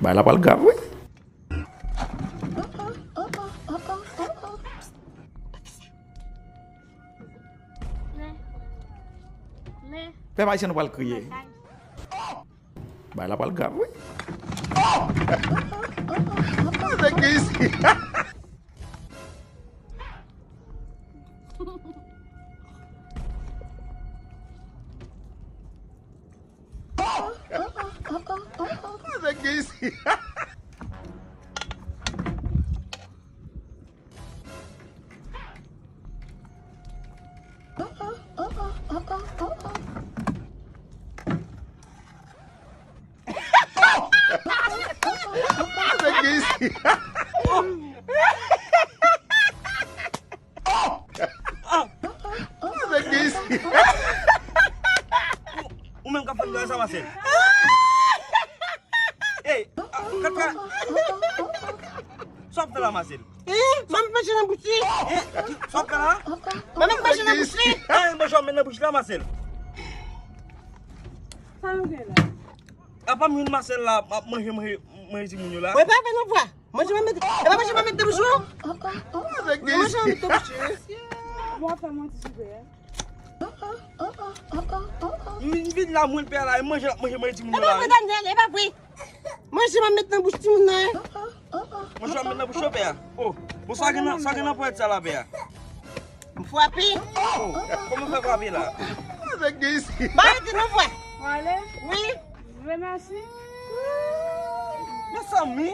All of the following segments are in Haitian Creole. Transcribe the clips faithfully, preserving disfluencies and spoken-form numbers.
Bagay la pral grav, wi. Pèp ayisyen nou pral kriye. Bagay la pral grav, wi. Nèg gen isi. Nèg gen isi. Nèg gen isi. Nèg gen isi. Ou menm k ap fè m sa, Marcel? Ey, kaka. Sa w ap fè la, Marcel? Eh, sa m met nan bouch li. Eh, sa w ap fè la? Mwen met manje nan bouch li. Eh, manje w met nan bouch la, Marcel. Sa nou gen la? Apa m jwenn Marcel la, m ap manje, manje, manje timoun yo la. Mwen pa vle non vwa. Manje mwen met, e pa manje mwen met nan bouch ou? Manje mwen met nan bouch ou. Mwen ap fè mwen ti soupe a. M vin la, mwen pè la, e manje l ap manje, manje timoun yo la. E pa vre, Daniel, e pa vre. Manje m ap met nan bouch timoun nan, wi. Manje w ap met nan bouch yo, pè a. Oh, bon, sa gen nan, sa gen nan pwèt sa la, pè a? M frape. Oh, kòman fè frape la? Nèg gen isi. Ba, rete nan vwa. Wale? Wi. Remèsi. Mezanmi.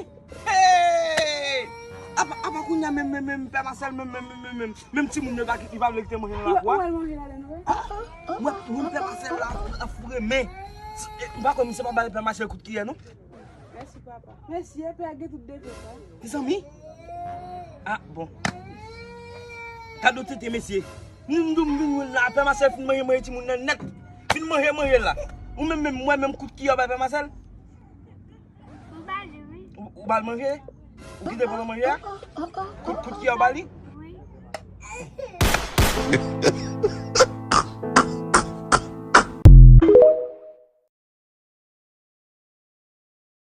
Hey! Apa, apa kounye a menm, menm, menm, pè Marcel, menm, menm, menm, menm, menm, menm timoun yo pa ki, ki pa vle kite manje nan lakou a. Ou al manje ladan nou, wi? Ou wè, moun pè Marcel la, ap foure men. M pa kwè misye pa bay pè Marcel kout kiyè, non. Mèsi, papa. Mèsi, e pè a gen tout defo sa. Mezanmi. Ah, bon. Gad yon tenten, mesye. Nou, nou, nou vin jwenn la, pè Marcel fin manje, manje timoun nan nèt. Fin manje, manje la. Ou menm, menm, mwen menm kout kiyè bay pè Marcel. M ba li, wi. Ou, ou ba l manje? Ou kite pou l manje a? Kout, kout kiyè ou ba li? Wi.